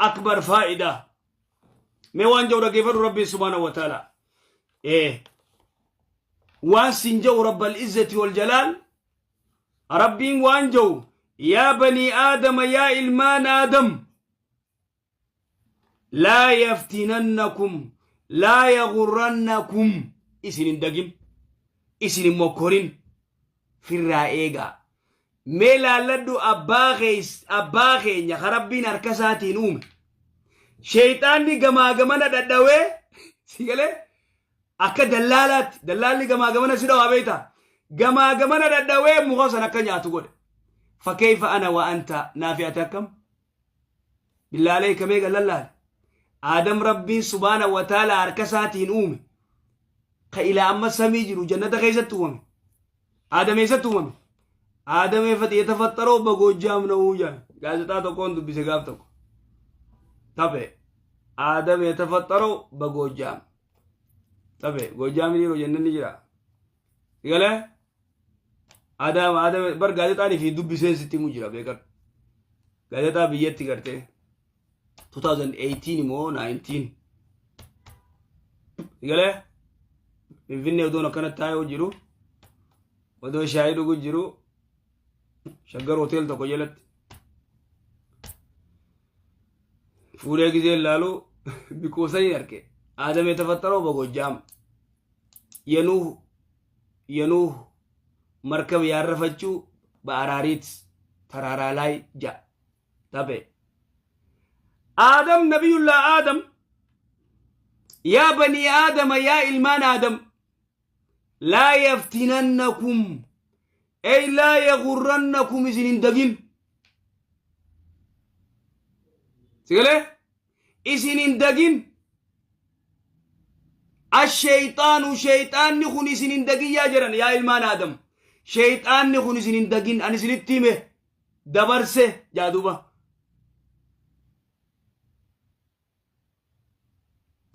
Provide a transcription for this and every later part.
Akbar faayidaa. Mee waan jedhu dhaggeeffadhu Rabbiin subhaanahu wa ta'ala. Ee waan sin jedhu Rabbal izzati wal jalaal, Rabbiin waan jedhu: yaa banii aadama, yaa ilmaan aadam, laa yaftinannakum, laa yaghurrannakum, isin hin dagin, isin hin mokkorin, firraa eegaa. Mee laalladhu, abbaa keenya ka Rabbiin harka isaatiin uume, sheeyxaanni gamaa gamana dhadhawee, si galee, akka dallaalaatti, dallaalli gamaa gamana si dhawaa beektaa, gamaa gamana dhadhawee muka san akka nyaatu godhe. Fakkeeyfa ana wa anta, naafi ati akkam? Billaalee kamee gallallaale. Aadam Rabbiin subhaana wa ta'ala harka isaatiin uume. Ka ilaa amma samii jiru jannata keessatti uumame. Aadam eessatti uumame? Aadam eeffati yatafaxxaroo bagoojjaam na'uu jaan. Gaazexaa tokkoon dubbise gaaf tokko. Taphe. Aadam yatafaxxaroo bagoojjaam. Taphe. Goojjaam yeroo jennaan ni jira. Galee? Adaama Adama bar gaazexaan fi dubbiseen sitti himu jira, beekadhu. Gaazexaa biyyatti gartee 2018 immoo 19. Galee, Finfinnee odoon akkana taa'ee jiru, odoo shaayii dhugu jiru, Shaggar hotel tokko jalatti fuudhee gizee ilaalu bikoosanii arge. Aadamee tafattaroo bagojjaam yenuuh የኑህ መርከብ ያረፈችው በአራሪት ተራራ ላይ ጃ ተቤ። አደም፣ ነቢዩላህ አደም፣ ያ በኒ አደመ፣ ያ ilmaan አደም፣ laa yaftinannakum ey laa yaghurrannakum, isin hin dagin, sigalee, isin hin dagin, asheyxaanu, sheyxaanni kun isin hin dagin yaa jedhan. Yaa ilmaan aadam, sheyxaanni kun isin hin dagin, ani isinitti hime dabarse jaa duuba.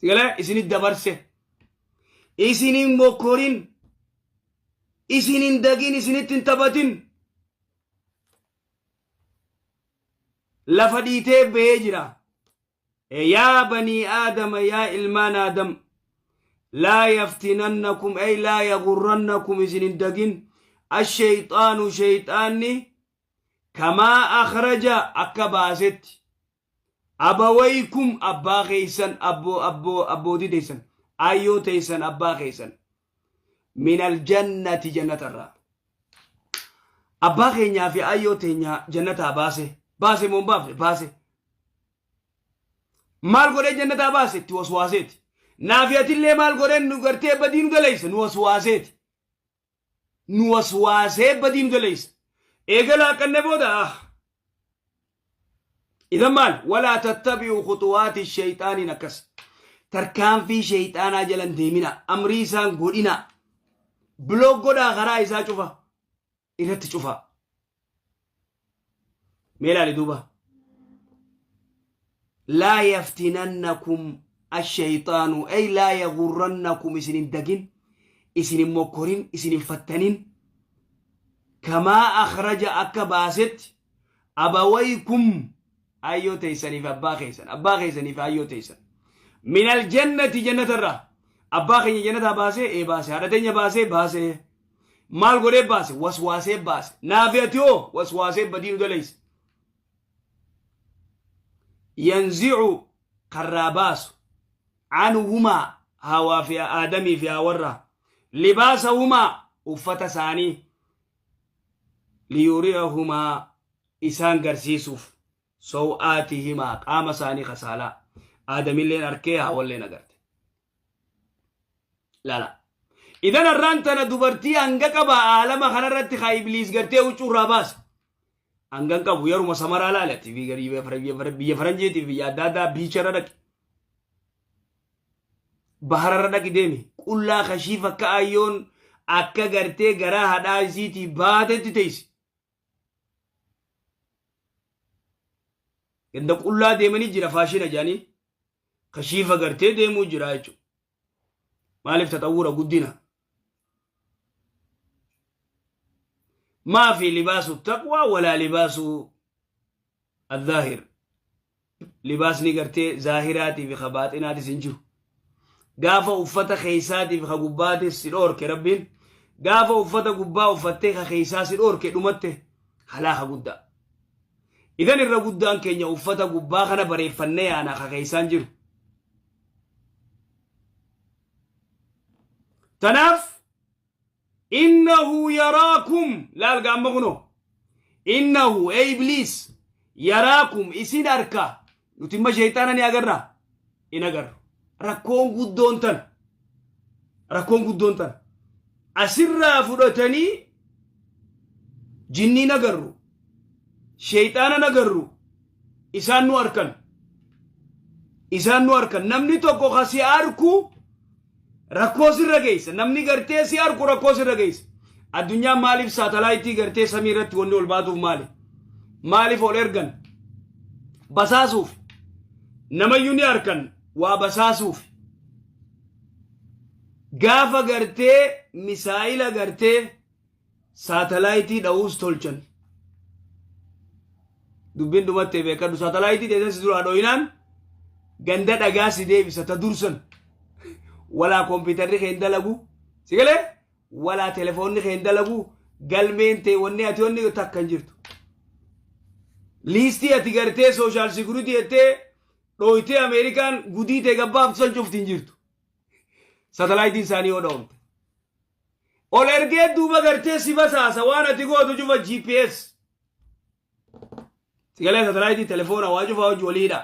Sigalee, isinit dabarse, isin hin mokkorin, isin hin dagin, isinitti hin taphatin. Lafa dhiitee bahee jira. Yaa banii aadama, yaa ilmaan aadam, laa yaftinannakum ay laa yagurrannakum, isin hin dagin, asheyxaanu, sheyxaanni, kamaa akhraja, akka baasetti, abawaykum, abbaa keeysan, abbootii teeysan, ayyoo teeysan, abbaa keeysan, min aljannati, jannatarraa. Abbaa keenyaa fi ayyoo teenya jannataa baase. Baase moo hin baafne? Baase. Maal godhee jannataa baase? Itti waswaaseeti. Naafi atillee maal godhee nu gartee badii nu daleessa? Nu waswaaseeti. Nu waswaasee badii nu daleessa. Eega laaqanne booda ah. Idan maal? Walaa tattabi'u khuxuwaati shayxaaniin akkas. Tarkaanfii shayxaanaa jalan deemina. Amrii isaan godhina. Block godhaa, karaa isaa cufa. Irratti cufa. Mee ilaali duuba. Laa yaftinannakum ashayxaanu ay laa yagurrannakum, isin hin dagin, isin hin mokkorin, isin hin fattanin. Kamaa akhraja, akka baasetti, abawaykum, ayyoo teessaniif abbaa keessan, abbaa keessaniif ayyoo teessan, min aljannati, jannatarraa. Abbaa keenya jannataa baasee? Ee, baase. Haadha teenya baasee? Baasee. Maal godhee baase? Waswaasee baase. Naafi ati hoo? Waswaasee badii nu daleeyse. Yanzicu, karraa baasu, anhumaa, hawaa fi aadamii fi hawarraa, libaasahumaa, uffata isaanii, liyuriyahumaa, isaan garsiisuuf, saw'aatihimaa, qaama isaanii kasaalaa. Aadamilleen arkee, haawalleen agarte. Lala. Idan har'aan tana dubartii hanga qaba aalama kanarratti haa ibliis gartee huccuu irraa baase. Hangan qabu yeruma samaraa laalatti biyya faranjiitiif biyya adda addaa biicharra dhaqi. Bahararra dhaqi deemi. Qullaa kashiif akka ayyoon akka gartee garaa hadhaa isiitii baatetti teessi. Ganda qullaa deemanii jira, faashina jedhanii kashiifa gartee deemuu jira jechuudha. Maaliif? Taxawwura, guddina. Maafi libaasu taqwaa walaa libaasu adhaahir. Libaasni gartee zaahiraatii fi ka baaxinaatis hin jiru. Gaafa uffata keessaatii fi ka gubbaatis si dhoorke Rabbiin, gaafa uffata gubbaa uffattee ka keessaa si dhoorke, dhumatte, halaaka guddaa. Idan irra guddaan keenya uffata gubbaa kana bareeffannee yaana, ka keessaan jiru. Tanaaf innahu yaraakum, laal gaamma kunoo, innahu e ibliis yaraakum, isin arka. Nuti imma sheeyxaana ni agarra? In agarru. Rakkoon guddoon tan, rakkoon guddoon tan asirraa fudhatanii jinniin agarru, sheeyxaana agarru, isaan nu arkan, isaan nu arkan. Namni tokko ka si arku rakkoo sirra geessa. Namni gartee si arku rakkoo sirra geessa. Addunyaan maaliif saatalaayitii gartee samii irratti wanni ol baatuuf maali? Maaliif ol ergan? Basaasuuf. Namayyuu ni arkan, waa basaasuuf. Gaafa gartee misaayila gartee saatalaayitii dha'uus tolchan. Dubbiin dhumattee beekadhu. Saatalaayitii teessan si duraa dhoyinaan ganda dhagaa si deebisa ta dursan. Walaa kompiitarri kee hin dalagu. Si galee? Walaa telefoonni kee hin dalagu. Galmeen tee wanni ati wanni takka hin jirtu. Liistii ati gartee social security jettee dhooytee Ameerikaan gudii tee gabbaaftu san cufti hin jirtu. Saatalaayitiin isaanii yoo dha'umte. Ol ergee duuba gartee si basaasa, waan ati gootu cufa GPS. Sigalee saatalaayitii telefoona waa cufaa hojii walii hidha.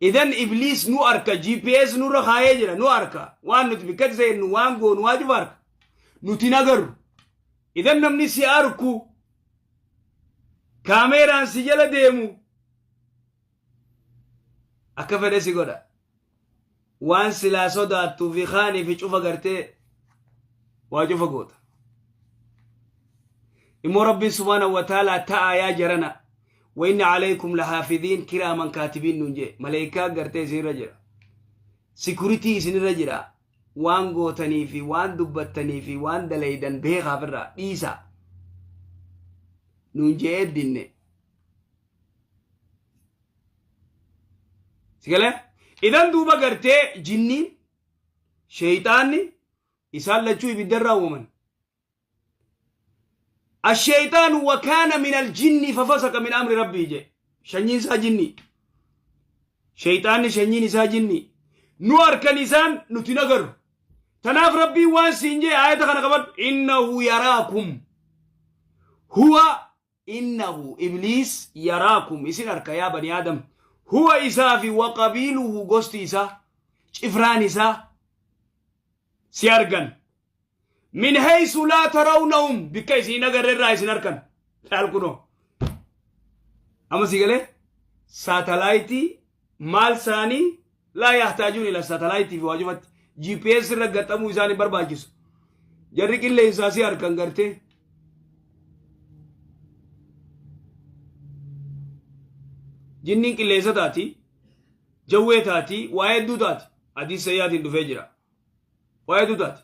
Idan ibliis nu arka, GPS nurra kaayee jira, nu arka, waan nuti bikkatti seennu, waan goonu waa cufa arka. Nuti hin agarru. Idan namni si arku, kaameeraan si jala deemu, akka fedhe si godha. Waan silaa sodaattuu fi kaanii fi cufa gartee waa cufa goota. Immoo Rabbiin subhaanahu wa ta'aalaa ta'a yaa jarana, wa inna alaykum lahaafidiin kiraaman kaatibiin nuun jee. Maleekaa gartee isinirra jira. Sikuritii isinirra jira. Waan gootanii fi waan dubbattanii fi waan dalaydan beekaaf irraa dhiisaa. Nuun jee dinne. Sigalee? Idan duuba gartee jinniin, sheeyxaanni, isaan lachuu ibiddarraa uumaman. Asheeyxaanu wakaana min aljinni fafasaqa min amri rabbii jee. Shanyiin isaa jinnii. Sheeyxaanni shanyiin isaa jinnii. Nu harkan isaan, nuti hin agarru. Tanaaf Rabbiin waan siin jee aayata kana qabadhu. Innahu yaraakum. Huwa innahu ibliis yaraakum, isin arka yaa bani aadam, huwa isaa fi wa qabiiluhu, gosti isaa, cifraan isaa si argan, min haysu laa tarawnahum, bikka isin hin agarre irraa isin arkan. Laal kunoo, amma si galee? Saatalaayitii maal isaanii laa yahtaajuun ila saatalaayitii fi waajibatti GPS irra gaxamuu isaan hin barbaachisu. Jarri qilleensaa si harkan gartee. Jinniin qilleensa taati, jawwee taati, waa hedduu taati. Hadiis sayyaatiin dhufee jira. Waa hedduu taati.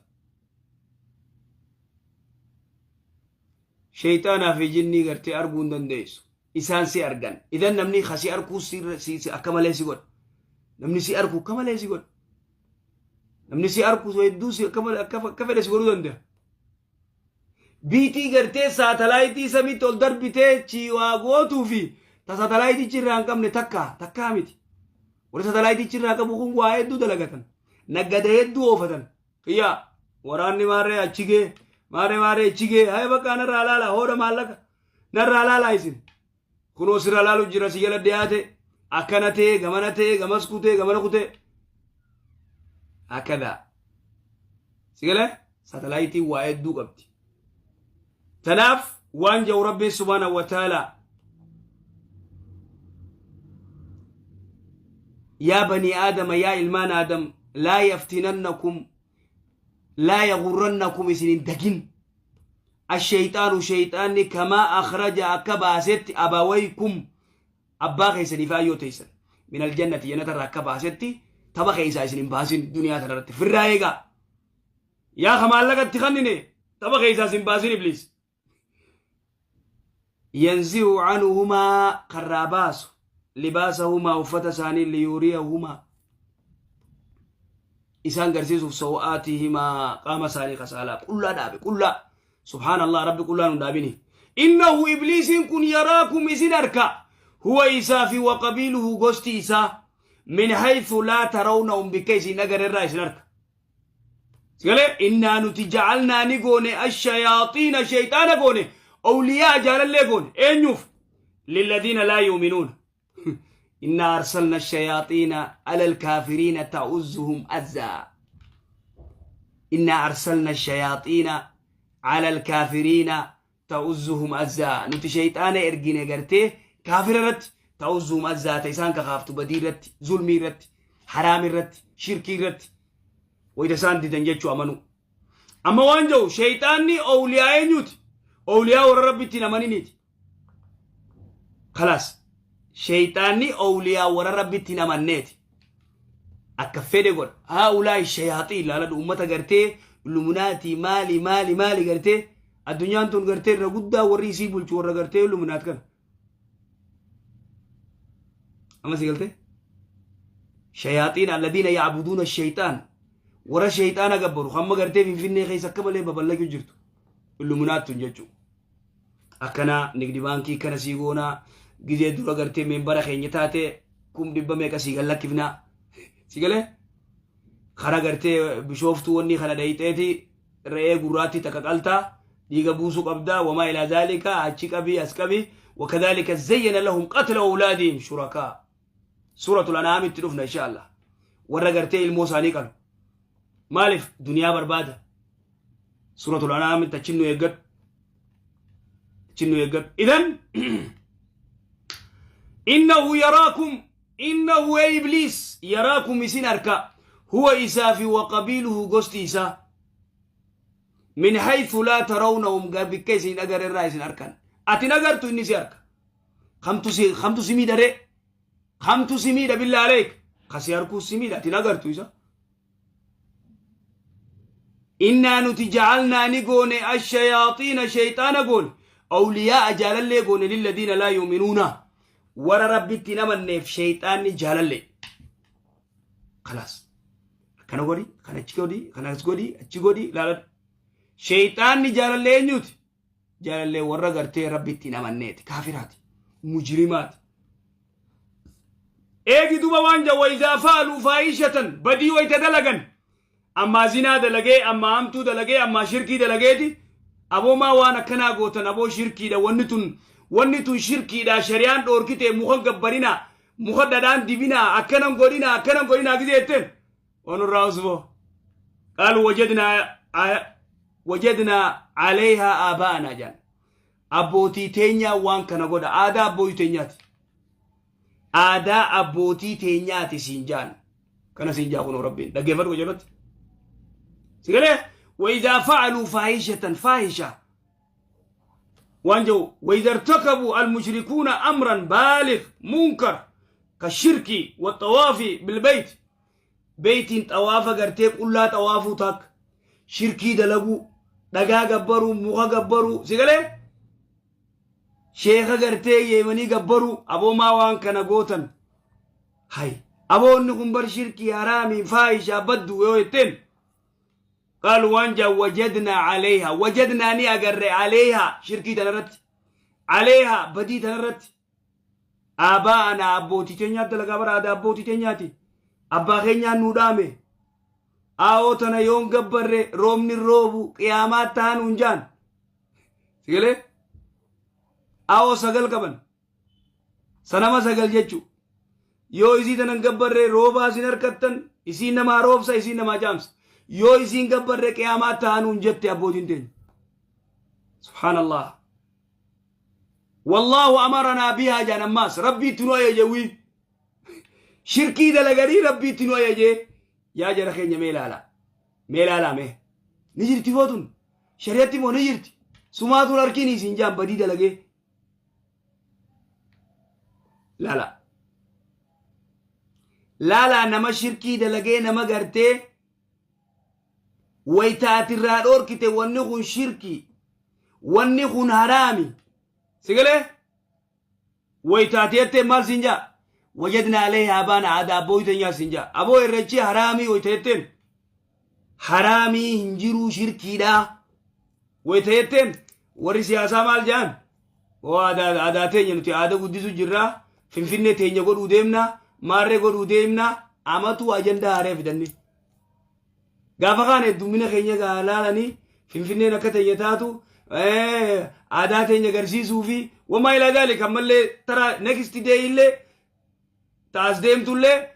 Sheeyxaanaa fi jinnii gartee arguu hin dandeessu. Isaan si argan. Idan namni ka si arkuu si akka malee si godha. Namni si arku akka malee si godha. Namni si arku hedduu si akka malee akka fedhe si godhuu danda'a. Biitii gartee saatalaayitii samiitti ol darbitee chiiwaa gootuu fi ta saatalaayitichi irraa hin qabne takka takkaa miti. Warri saatalaayitichi irraa qabu kun waa hedduu dalagatan. Naggada hedduu oofatan. Kiyyaa waraanni maarree achi gee, maarree maarree achi gee, haya bakka narraa laala, hooda maallaqa narraa laalaa, isin kunoo sirra laalu jira, si jala dhiyaate, akkana ta'e, gamana ta'e, gamas kutee, gamana kutee, akkadaa si galee. Saatalaayitiin waa hedduu qabdi. Tanaaf waan jedhu Rabbiin subhaanahu wa ta'aalaa, yaa banii aadama, yaa ilmaan aadam, laa yaftinannakum, laa yagurrannakum, isin hin dagin, asheeyxaanu, sheeyxaanni, kamaa akhraja, akka baasetti, abawaykum, abbaa keessanii fi ayyoo teessan, min aljannati, jannata irraa akka baasetti, tapha keessaa isin hin baasin. Duniyaa tana irratti firraa eegaa. Yaa ka maallaqa itti kannine, tapha keessaa isin baasin ibliis. Yanzi'u anhumaa, karraa baasu. Libaasahumaa uffata isaanii liyuriyahumaa isaan garsiisuuf saw'aatihimaa qaama isaanii kasaalaa qullaa dhaabe qullaa subhaanallah rabbi qullaa nu dhaabini innahu ibliisiin kun yaraakum isin arka huwa isaa fi waqabiiluhu gosti isaa min haythu laa tarawnahum bikka isin agarerraa isin arka Galee innaa nuti ja'alnaa ni goone ashayaaxiina shayxaana goone awliyaa jaalallee goone eenyuuf lilladiina laa yuuminuun innaa arsalna ashayaaxiina ala alkaafiriina ta'uzzuhum azzaa innaa arsalna ashayaaxiina ala alkaafiriina ta'uzzuhum azzaa nuti shayxaana ergine gartee kaafira irratti ta'uzzuhum azzaa ta isaan kakaaftu badii irratti zulmii irratti haraam irratti shirkii irratti wayita isaan didan jechuu amanuu amma waan jedhu shayxaanni owliyaa eenyuuti owliyaa warra rabbitti hin amaniniiti kalaas shayxaanni owliyaa warra rabbitti hin amanneeti akka fedhe godha haa ulaayi shayaaxii ilaaladhu ummata gartee illuminaatii maali maali maali gartee addunyaan tun gartee irra guddaa warri isii bulchu warra gartee illuminaat kana amma si galtee shayaaxiin alladiina yacbuduuna shayxaan warra shayxaana gabbaru hamma gartee finfinnee keessa akka malee babal'achuu jirtu illuminaat tun jechuu akkanaa nigdi baankii kana sii goonaa gizee dura gartee meembara keenya taate kum dhibba meeqa sii gallakkifnaa si galee kara gartee bishooftuu wanni kana dhayxeeti re'ee gurraatti takka qaltaa dhiiga buusuu qabdaa wamaa ilaa zaalika achi qabii as qabii wakadhaalika zayyana lahum qatla awlaadihim shurakaa suuratul an'aamitti dhufna insha allah warra gartee ilmoo isaanii qalu maaliif duniyaa barbaada suuratul an'aamitti achi nu eeggadhu achi nu eeggadhu idan innahu yaraakum innahu ey ibliis yaraakum isin arka huwa isaa fi waqabiiluhu gosti isaa min haythu laa tarawnahum bikka isin agarre irraa isin arkan ati hin agartu inni si arka kamtu si kamtu si miidha ree kamtu si miidha billaa aleek ka si arkuu si miidha ati hin agartu isa Innaa nuti ja'alnaa ni goone ashayaaxiina shayxaana goone awliyaa'a jaalallee goone lilladiina laa yu'minuuna warra rabbitti hin amanneef shayxaanni jaalallee. Kalaas akkana godhi kana achi godhi kana as godhi achi godhi ilaaladhu. Shayxaanni jaalallee eenyuuti? Jaalallee warra gartee rabbitti hin amanneeti kaafiraati mujrimaati. Eegi duba waan jawa izaa fa'aluu faahishatan badii wayta dalagan ammaa zinaa dalagee ammaa hamtuu dalagee ammaa shirkii dalageeti aboo maa waan akkanaa gootan aboo shirkiidha wanni tun wanni tun shirkiidha shari'aan dhoorkite muka gabbarinaa muka dhadhaan dibinaa akkanan godhinaa akkanan godhinaa gizee jetteen waan irraa usboo qaalu wajadnaa wajadnaa calayhaa aabaa'anaa jaan Abbootii teenyaa waan kana godha. Aadaa abbootii teenyaati. Aadaa abbootii teenyaati siin jaan. Kana siin jaa kunoo rabbiin. Dhaggeeffadhu qajeelatti. Si galee? Wayizaa fa'aluu faahishatan faahisha. Waan jedhu wayizaa irtakabu almushrikuuna amran baalig munkar ka shirki wa xawaafi bilbayt. Beeytiin xawaafa gartee qullaa xawaafuu takka. Shirkii dalaguu, dhagaa gabbaruu, muka gabbaruu, si galee? Sheeka gartee yeemanii gabbaruu, aboo maa waan kana gootan? Hay, aboonni kun bar shirkii haraamii faahishaa baddu yoo jetteen qaalu waan jaa wajadnaa caleeyha wajadnaa ni agarre caleeyha shirkii tanarratti caleeyha badii tanarratti Aabaa'anaa abbootii teenyaa dalagaa bara aadaa abbootii teenyaati. Abbaa keenyaan nuu dhaame. Aawoo tana yoon gabbarre roobni roobu qiyaamaa taanuun jaan. Sigalee? Aawoo sagal qaban. Sanama sagal jechu. Yoo isii tanan gabbarre roobaa isin harkattan isiin namaa roobsa isiin namaa jaamsa. Yoo isiin gabbarre qiyaamaa taanuun jette abbootiin teenya. Subhaanallah. Wallaahu amaranaa bihaa jaan ammaas rabbiitti nu ajaje wii shirkii dalaganii rabbiitti nu ajaje yaa jara keenya mee ilaalaa mee ilaalaa mee ni jirti footun shari'atti moo ni jirti sumaatuun harkiin isin jaan badii dalagee laala laalaa nama shirkii dalagee nama gartee wayta ati irraa dhoorkite wanni kun shirkii wanni kun haraami si galee wayta ati jettee maal siin jaa وجدنا عليه آباءنا, aadaa abbootii teenyaa siin jaa. Aboo, irreechi haraamii wayita jetteen, haraamii hin jiruu, shirkiidhaa wayita jetteen, warri siyaasaa maal jaan? Oo, aadaa teenya, nuti aadaa guddisu jirraa, Finfinnee teenya godhuu deemna, maarree godhuu deemna. Amatu ajandaa haaree fidanne. Gaafa kaan heddummina keenya laalanii Finfinneen akka teenya taatu, aadaa teenya agarsiisuu fi وما إلى ذلك. Ammallee tara next day illee taas deemtullee